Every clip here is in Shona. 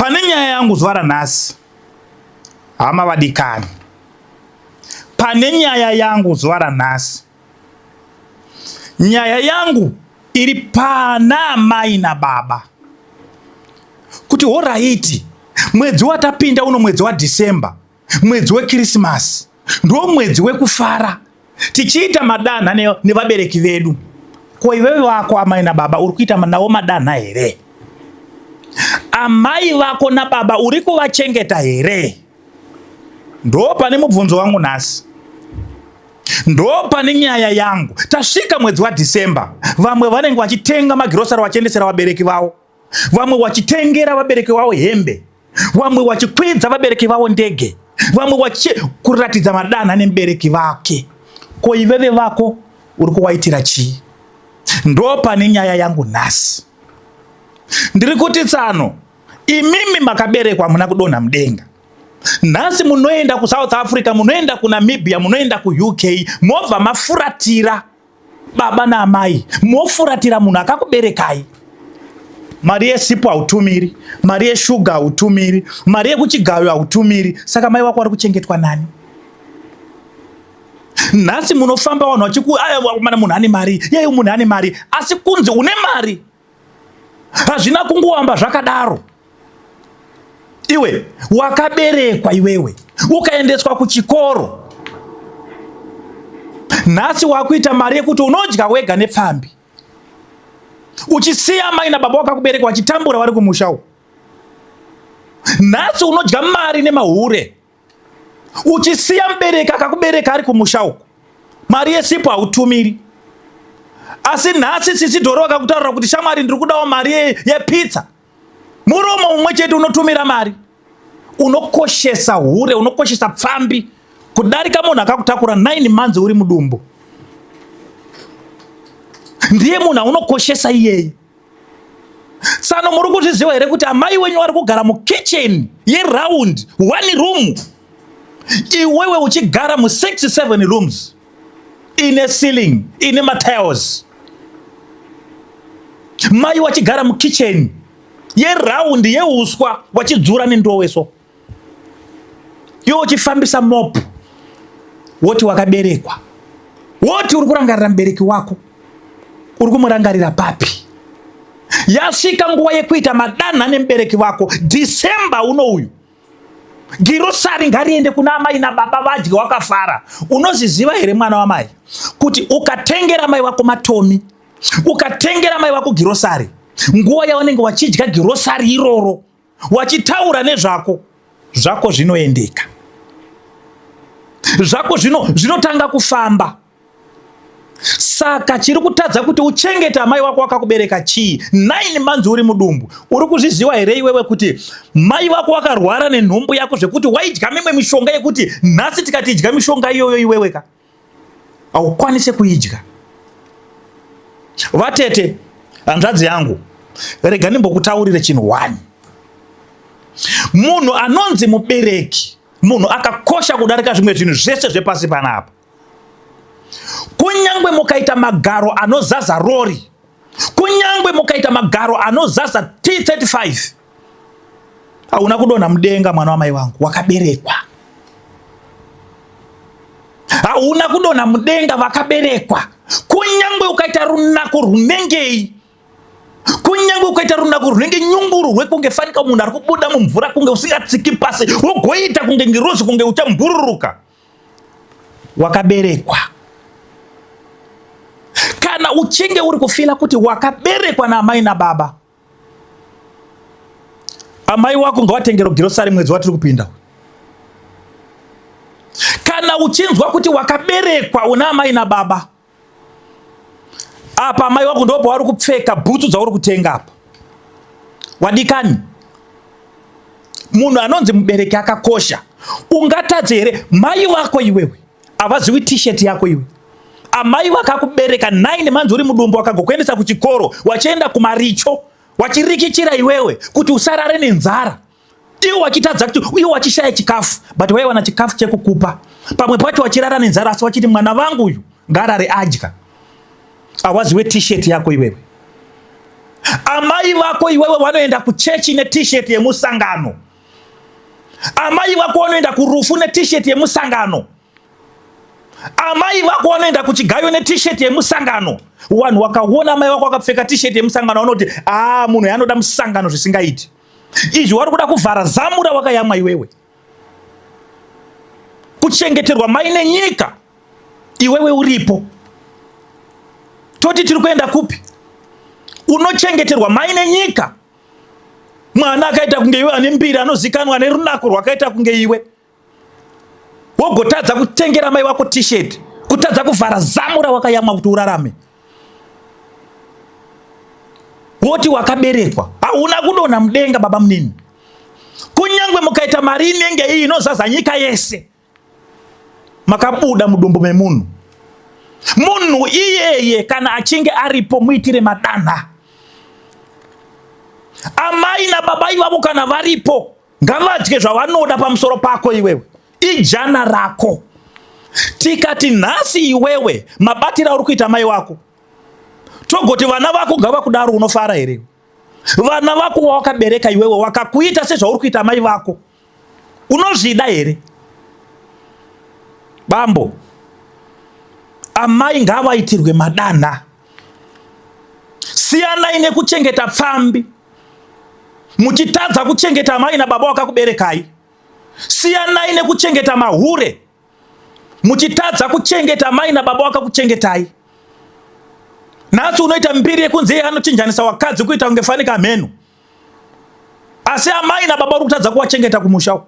Pane nyaya yangu zuva ranhasi, hama vadikani, pane nyaya yangu zuva ranhasi, nyaya yangu iri pana amai nababa kuti horaiti, mwedzi watapinda uno, mwedzi waDecember, mwedzi weKirisimasi, ndo mwedzi wekufara tichiita madanha nevabereki vedu. Ko iwewe wako amai nababa uri kuita nawo madanha here? Amai vako nababa uri kuvachengeta here? Ndo pane mubvunzo wangu nhasi, ndo pane nyaya yangu. Tasvika mwedzi waDecember, vamwe vanenge vachitenga magirosari vachiendesera vabereki vavo, vamwe vachitengera vabereki vavo hembe, vamwe vachikwidza vabereki vavo ndege, vamwe vachikuratidza madanha nemubereki vake. Ko iveve vako uri kuwaitira chii? Ndo pane nyaya yangu nhasi. Ndiri kuti tsano, imimi makaberekwa hamuna kudonha mudenga. Nhasi munoenda kuSouth Africa, munoenda kuNamibia, munoenda kuUK, mobva mafuratira baba naamai, mofuratira munhu akakuberekai. Mari yesipo hautumiri, mari yeshuga hautumiri, mari yekuchigayo hautumiri. Saka mai wako vari kuchengetwa nani? Nhasi munofamba vanhu vachiku mana munhu ane mari, yeye munhu ane mari, asi kunzi une mari hazvina kungoamba zvakadaro. Iwe wakaberekwa, iwewe ukaendeswa kuchikoro, nhasi wakuita mari yekuti unodya wega nepfambi, uchisiya mai nababa wakakubereka wachitambura vari kumusha uko. Nhasi unodya mari nemahure uchisiya mubereki akakubereka ari kumusha uko, mari yesipo hautumiri. Asi nhasi sisi Dhoro vakakutaurira kuti shamwari, ndiri kudawo mari yepizza, muromo mumwe chete unotumira mari. Unokoshesa hure, unokoshesa pfambi kudarika munhu akakutakura 9 months uri mudumbu. Ndiye munhu aunokoshesa iyeye. Tsano, muri kuzviziva here kuti amai wenyu vari kugara mukitchen yeround one room, iwewe uchigara mu6 7 rooms ine ceiling ine matiles? Mai wachigara mukitchen yeround yeuswa, wachidzura nendowe, so iwe uchifambisa mop, woti wakaberekwa, woti uri kurangarira mubereki wako. Uri kumurangarira papi? Yasvika nguva yekuita madanha nemubereki wako. December uno uyu, girosari ngariende kuna amai nababa, vadye wakafara. Unozviziva here, mwana wamai, kuti ukatengera mai wako matomi, ukatengera mai wako girosari, nguva yavanenge wachidya girosari iroro wachitaura nezvako, zvako zvinoendeka, zvako zvinotanga kufamba. Saka chiri kutadza kuti uchengete amai wako wakakubereka chii? 9 months uri mudumbu. Uri kuzviziva here iwewe kuti mai vako wakarwara nenhumbu yako zvekuti waidya mimwe mishonga yekuti nhasi tikati idya mishonga iyoyo, iwewe ka haukwanise kuidya? Vatete, hanzvadzi yangu, rega ndimbokutaurire chinhu one. Munhu anonzi mubereki munhu akakosha kudarika zvimwe zvinhu zvese zvepasi panapa. Kunyange mukaita magaro anozaza rori, kunyange mukaita magaro anozaza T35, hauna kudonha mudenga, mwana wamai wangu, wakaberekwa. Hauna kudonha mudenga, vakaberekwa. Kunyange ukaita runako runengei, kunyange ukaita runako runenge nyunguru rwekunge fanika munhu ari kubuda mumvura, kunge usingatsiki pasi, wogoita kunge ngirozi, kunge uchambururuka, wakaberekwa. Kana uchinge uri kufila kuti wakaberekwa naamai nababa, amai wako ngawatengero girosari mwedzi watiri kupinda. Kana uchinzwa kuti wakaberekwa una amai nababa, apa amai wako ndo pavari kupfeka bhutsu dzauri kutenga apa. Wadikani, munhu anonzi mubereki akakosha. Ungatadze here mai vako iwewe havazivi t-shirt yako iwe? Amai vakakubereka 9 months uri mudumbu, wakagokuendesa kuchikoro, wachienda kumaricho, wachirikichira iwewe kuti usarare nenzara, iwo wachitadza kuti iwo wachishaya chikafu, but waiwana chikafu chekukupa. Pamwe pacho wachirara nenzara, asi wachiti mwana vangu uyu ngaarare adya. Awaziwe t-shirt yako iwewe. Amai vako iwewe vanoenda kuchechi neT-shirt yemusangano. Amai vako vanoenda kurufu neT-shirt yemusangano. Amai vako vanoenda kuchigayo neT-shirt yemusangano. Vanhu vakaona amai vako vakapfeka T-shirt yemusangano vanoti, ah, munhu anoda musangano zvisingaiti. Izvi wari kuda kuvhara zamu rawakayamwa iwewe. Kuchengeterwa mai nenyika iwewe uripo. Toti tiri kuenda kupi? Unochengeterwa mai nenyika. Mwana akaita kunge iwe ane mbiri, anozikanwa ane runako rwakaita kunge iwe. Wogotadza kutengera mai wako t-shirt, kutadza kuvhara zamu rawakayamwa kuti urarame. Woti wakaberekwa, hauna kudonha mudenga baba munini. Kunyangwe mukaita mari inenge iyi inozaza nyika yese, makabuda mudumbu memunhu. Munhu iyeye kana achinge aripo muitire madanha. Amai nababa ivavo kana varipo ngavadye zvavanoda pamusoro pako iwewe, ijana rako. Tikati nhasi iwewe mabatira uri kuita mai wako, togoti vana vako ngavakudaro, unofara here? Vana vako wawakabereka iwewe wakakuita sezvauri kuita mai vako, unozvida here? Bambo, amai ngavaitirwe madanha. Siyanai nekuchengeta pfambi muchitadza kuchengeta amai nababa wakakuberekai. Siyanai nekuchengeta mahure muchitadza kuchengeta amai nababa wakakuchengetai. Nhasi unoita mbiri yekunzi iye anochinjanisa wakadzi kuita kunge fanika mheno, asi amai nababa uri kutadza kuwachengeta kumusha uku.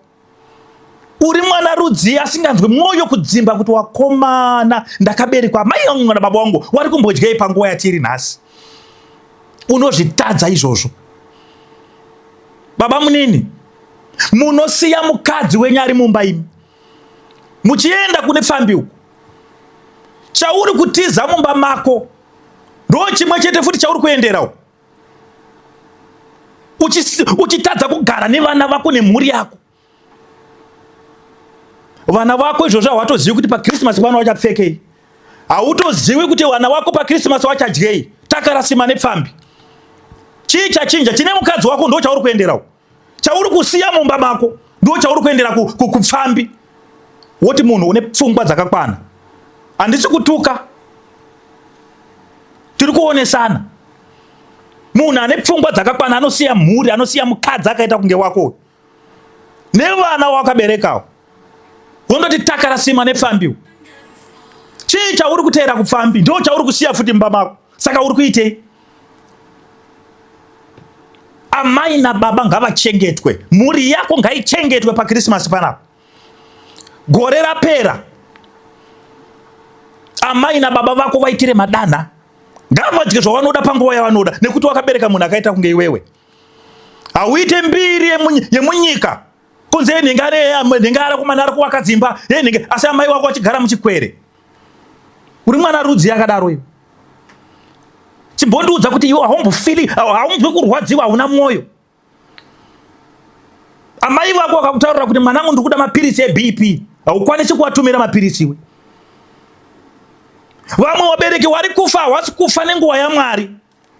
Uri mwana rudzii asinganzwi mwoyo kudzimba kuti wakomana, ndakaberekwa amai vangu nababa vangu wari kumbodyei panguva yatiri nhasi? Unozvitadza izvozvo. Baba munini, munosiya mukadzi wenyu ari mumba imi muchienda kune pfambi uku. Chauri kutiza mumba mako ndo chimwe chete futi chauri kuendera uku, uchitadza kugara nevana vako nemhuri yako. Vana vako izvozvo hawatozivi kuti paChristmas vana vachapfekei, hautozivi kuti vana vako paChristmas vachadyei. Takarasima nepfambi. Chii chachinja? Chine mukadzi wako ndo chauri kuendera uku, chauri kusiya mumba mako ndo chauri kuendera kupfambi. Woti munhu une pfungwa dzakakwana. Handisi kutuka, tiri kuonesana. Munhu ane pfungwa dzakakwana anosiya mhuri, anosiya mukadzi akaita kunge wako uyu nevana wakaberekawo, wondoti takarasima nepfambi. Chii chauri kuteera kupfambi? Ndo chauri kusiya futi mumba mako. Saka uri kuitei? Amai nababa ngavachengetwe, mhuri yako ngaichengetwe paKrisimasi panapa. Gore rapera, amai nababa vako vaitire madanha, ngavadye zvavanoda panguva yavanoda, nekuti wakabereka munhu akaita kunge iwewe. Hauite mbiri yemunyika kunze nhenga arakomana ari kuvaka dzimba yenhenge, asi amai wako vachigara muchikwere. Uri mwana rudzi yakadaro iwe. Chimbondiudza kuti iwe haumbofili, haumbwi kurwadziwa, hauna mwoyo. Amai vako vakakutaurira kuti mwanangu ndikuda mapiritsi eBP, haukwanisi kuvatumira mapiritsi iwe. Vamwe vabereki wari kufa hawasi kufa nenguva yaMwari,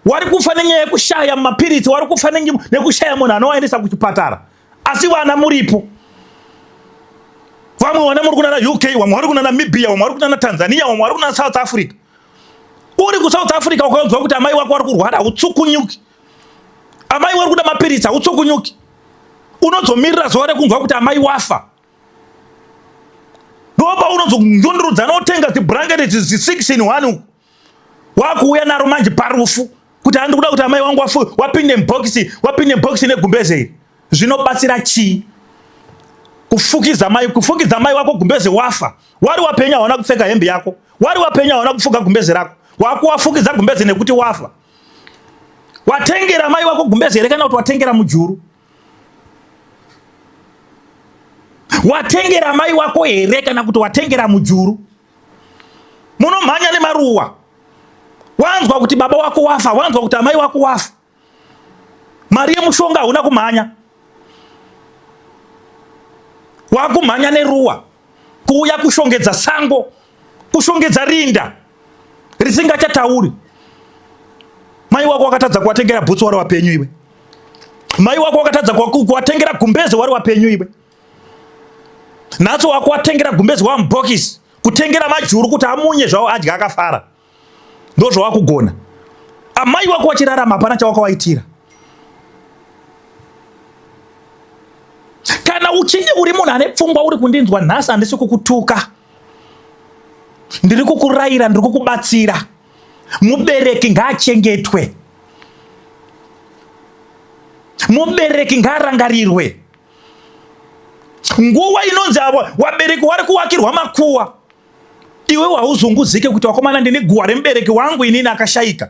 wari kufa nenyaya yekushaya mapiritsi, wari kufa nekushaya munhu anovaendesa kuchipatara, asi vana muripo. Vamwe vana muri kunana UK, vamwe vari kunana Namibia, vamwe vari kunana Tanzania, vamwe vari kunana South Africa. Uri kuSouth Africa ukaunzwa kuti amai wako vari kurwara, hautsukunyuki. Amai wari kuda mapiritsi, hautsukunyuki. Unozomirira zuva rekunzwa kuti amai wafa, ndopa unozonjundurudzana otenga zibhurangeti zi 6 in 1 uku, wakuuya naro manje parufu kuti handi kuda kuti amai wangu wafu, wapinde mubhokisi, wapinde mubhokisi negumbeze iri. Zvinobatsira chii kufukidza mai, kufukidza mai wako gumbeze wafa? Wari wapenya hauna kupfeka hembe yako, wari wapenya hauna kufuka gumbeze rako, wakuwafukidza gumbeze nekuti wafa. Watengera mai wako gumbeze here kana kuti watengera mujuru? Watengera mai wako here kana kuti watengera mujuru? Munomhanya nemaruwa. Wanzwa kuti baba wako wafa, wanzwa kuti amai wako wafa. Mari yemushonga hauna kumhanya. Wakumhanya neruwa kuuya kushongedza sango, kushongedza rinda risingachatauri. Mai wako wakatadza kuwatengera bhutsu wari wapenyu iwe. Mai wako wakatadza kuwatengera gumbeze wari wapenyu iwe. Nhasi wakuwatengera gumbeze wamubhokisi, kutengera majuru kuti amunye zvawo adya akafara. Ndozvawakugona. Amai wako wachirarama hapana chawakawaitira. Kana uchinge uri munhu ane pfungwa uri kundinzwa nhasi, handisi kukutuka, ndiri kukurayira, ndiri kukubatsira. Mubereki ngaachengetwe, mubereki ngaarangarirwe. Nguva inonzi avo wabereki wari kuwakirwa makuwa, iwe hauzunguzike kuti wakomana, ndine guwa remubereki wangu inini akashaika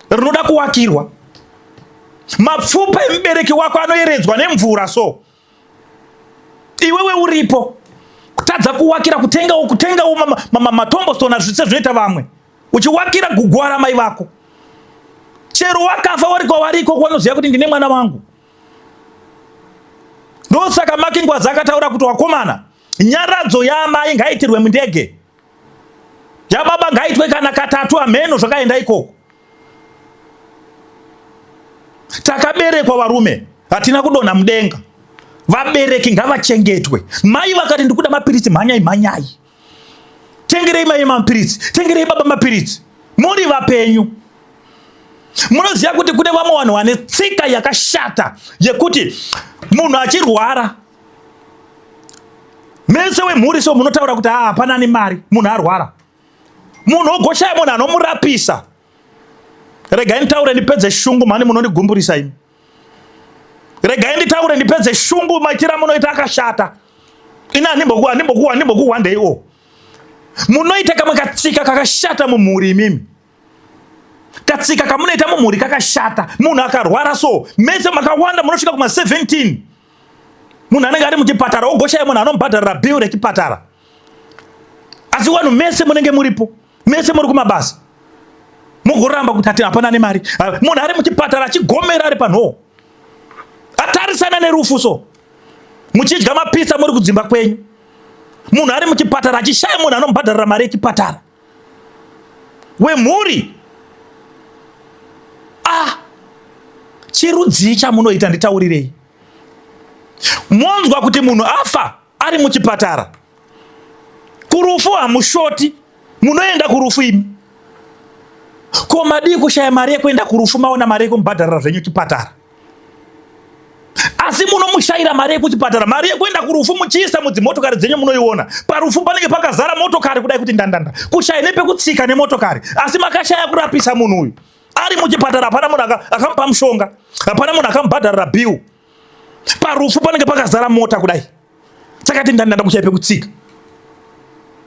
rinoda kuwakirwa. Mapfupa emubereki wako anoeredzwa nemvura, so iwewe uripo kutadza kuwakira, kutengawo kutengawo matombostone sezvinoita vamwe, uchiwakira guguwa ramai vako. Chero wakafa wari kwawariko kwanoziva kuti ndine mwana wangu. Ndosaka Makingwazi akataura kuti wakomana, nyaradzo yaamai ngaitirwe mundege, yababa ngaitwe kana katatu, amheno zvakaenda ikoko. Takaberekwa varume, hatina kudonha mudenga. Vabereki ngavachengetwe. Mai vakati ndikuda mapiritsi, mhanyai mhanyai, tengerei mai mapiritsi, tengerei baba mapiritsi, muri vapenyu. Munoziva kuti kune vamwe vanhu vane tsika yakashata yekuti munhu achirwara, mese wemhuri so munotaura kuti haa, hapana ane mari, munhu arwara, munhu ogoshaya munhu anomurapisa. Regai nditaure ndipedze shungu mhani, munondigumburisa imi. Regai nditaure ndipedze shungu, maitiro amunoita akashata. Ini handimbokuwandeiwo. Munoita kamwe katsika kakashata mumhuri imimi. Katsika kamunoita mumhuri kakashata. Munhu akarwara so, mese makawanda munosvika kuma 17. Munhu anenge ari muchipatara ogoshaya munhu anomubhadharira bill rechipatara, asi vanhu mese munenge muripo, mese muri kumabasa, mugoramba kuti ati hapana nemari. Munhu ari muchipatara achigomera ari panhoo, atarisana nerufu so, muchidya mapizza muri kudzimba kwenyu. Munhu ari muchipatara achishaya munhu anomubhadharira mari yechipatara wemhuri. Ah, chirudzii chamunoita? Nditaurirei. Monzwa kuti munhu afa ari muchipatara, kurufu hamushoti, munoenda kurufu imi. Ko madii kushaya mari yekuenda kurufu, maona mari yekumubhadharira zvenyu chipatara, asi munomushayira mari yekuchipatara? Mari yekuenda kurufu muchiisa mudzimotokari dzenyu munoiona. Parufu panenge pakazara motokari kudai kuti ndandanda, kushaya nepekutsika nemotokari, asi makashaya kurapisa munhu uyu ari muchipatara. Hapana munhu akamupa mushonga, hapana munhu akamubhadharira bill. Parufu panenge pakazara mota kudai takati ndandanda, kushaya pekutsika,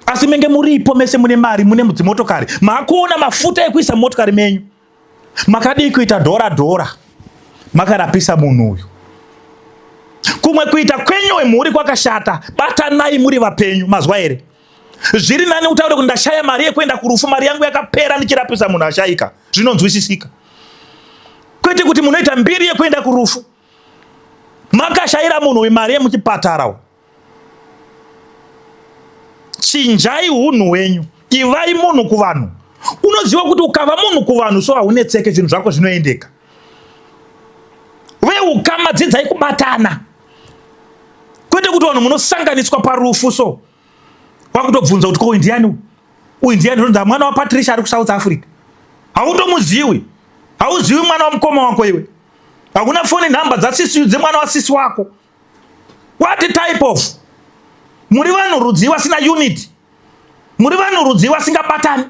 asi menge muripo mese mune mari, mune dzimotokari, maakuona mafuta ekuisa motokari menyu. Makadii kuita dhora dhora makarapisa munhu uyu? Kumwe kuita kwenyu wemhuri kwakashata. Batanai muri vapenyu mazwa here? Zviri nani utaure kuti ndashaya mari yekuenda kurufu, mari yangu yakapera ndichirapisa munhu ashayika, zvinonzwisisika, kwete kuti munoita mbiri yekuenda kurufu makashayira munhu uyu mari yemuchipatara. Chinjai unhu hwenyu, ivai munhu kuvanhu. Unoziva kuti ukava munhu kuvanhu so haunetseke, zvinhu zvako zvinoendeka. Veukama dzidzai kubatana, kwete kuti vanhu munosanganiswa parufu so wakutobvunza kuti ko uyu ndiani, uyu ndiani? Unonzi mwana waPatricia ari kuSouth Africa, hautomuziwi, hauziwi mwana wamukoma wako iwe, hakuna foni nhamba dzasisi dzemwana wasisi wako. What type of muri vanhu rudzii vasina unity? Muri vanhu rudzii vasingabatani?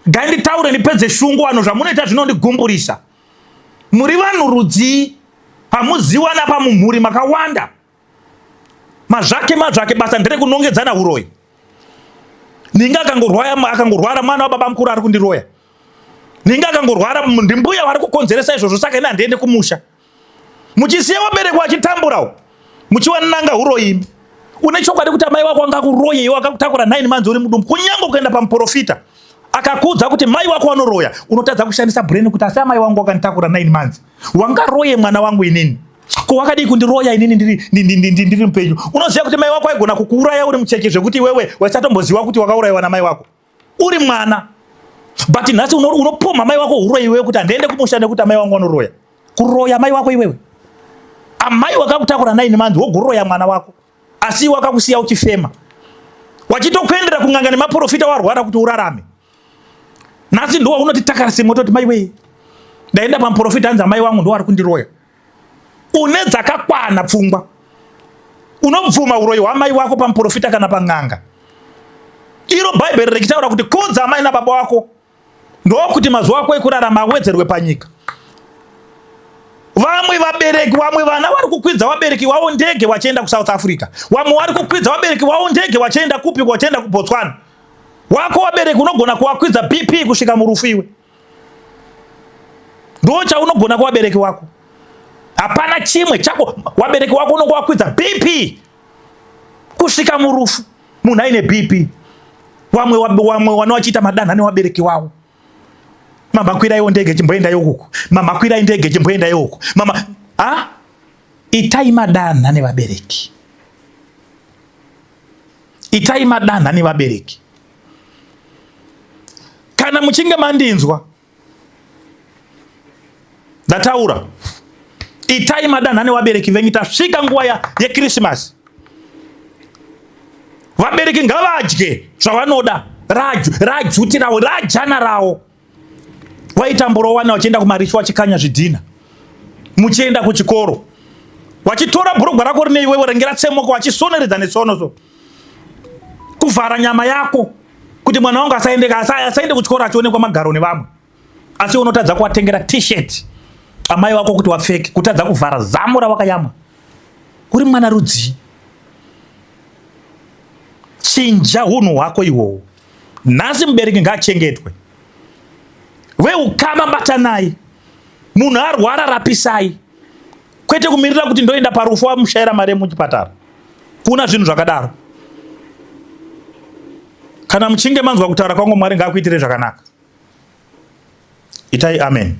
Gai nditaure ndipedze shungu, vanhu zvamunoita zvinondigumburisa. Muri vanhu rudzii? Hamuziwana pamumhuri makawanda, mazvake mazvake, basa nderekunongedzana uroyi. Ninga akangorwara, mwana wababa mukuru ari kundiroya. Ninga akangorwara, ndimbuya vari kukonzeresa izvozvo, saka ini handiende kumusha. Muchisiya vabereki vachitamburawo, muchiwananga uroyi imi. Une chokwadi kuti amai wako angakuroye iwe akakutakura 9 months uri mudumbu? Kunyange kuenda pamuprofita akakuudza kuti mai wako wanoroya, unotadza kushandisa brain kuti asi amai wangu wakanditakura 9 months wangaroye mwana wangu inini? Ko wakadii kundiroya inini ndiri mupenyu? Unoziva kuti mai wako aigona kukuuraya uri mucheche zvekuti iwewe waisatomboziva kuti wakaurayiwa namai wako uri mwana. But nhasi unopomha mai wako huroyi iwewe kuti handiende kumusha nekuti amai wangu vanoroya. Kuroya mai wako iwewe. Amai wakakutakura 9 months woguroya mwana wako. Asi wakakusiya uchifema. Wachitokuendera kun'anga nemaprofita warwara kuti urarame. Nhasi ndiwo unoti takara semoto kuti mai wee. Ndaenda pamuprofita anzi amai wangu ndiwo ari kundiroya. Une dzakakwana pfungwa. Unobvuma uroyi hwamai wako pamuprofita kana pan'anga. Iro Bhaibheri richitaura kuti kudza amai nababa wako ndokuti mazuva ako ekurarama awedzerwe panyika. Vamwe vabereki, vamwe vana vari kukwidza vabereki wavo ndege vachienda kuSouth Africa, vamwe vari kukwidza vabereki wavo ndege vachienda kupi, vachienda kuBotswana. Wako vabereki unogona kuvakwidza BP kusvika murufu iwe. Ndo chaunogona kuvabereki wako. Hapana chimwe chako, vabereki wako unongo wakwidza BP kusvika murufu. Munhu aine BP. Wamwe wamwe wana wachiita madanha newabereki wavo. Mama kwiraiwo ndege chimboendai uku. Mama kwirai ndege chimboendai uku. Mama ha? Itai madanha nevabereki. Itai madanha nevabereki. Kana muchinge mandinzwa ndataura, itai madanha nevabereki venyu. Tasvika nguva yeKrisimasi, vabereki ngavadye zvavanoda, rajuti ravo rajana ravo. Waitambura wana wachienda kumarisho wachikanya zvidhina, muchienda kuchikoro wachitora bhurugwa rako rine iwewe ringe ratsemuka wachisoneredza netsono so kuvhara nyama yako kuti mwana wangu asaende asaende kuchikoro achionekwa magaro nevamwe, asi unotadza kuwatengera t-shirt amai wako kuti wapfeke, kutadza kuvhara zamu rawakayamwa. Uri mwana rudzii? Chinja hunhu hwako iwowo. Nhasi mubereki ngaachengetwe, veukama batanai, munhu arwara rapisai, kwete kumirira kuti ndoenda parufu wamushaira mari yemuchipatara. Kuna zvinhu zvakadaro. Kana muchinge manzwa kutaura kwangu, Mwari ngaakuitire zvakanaka. Itai amen.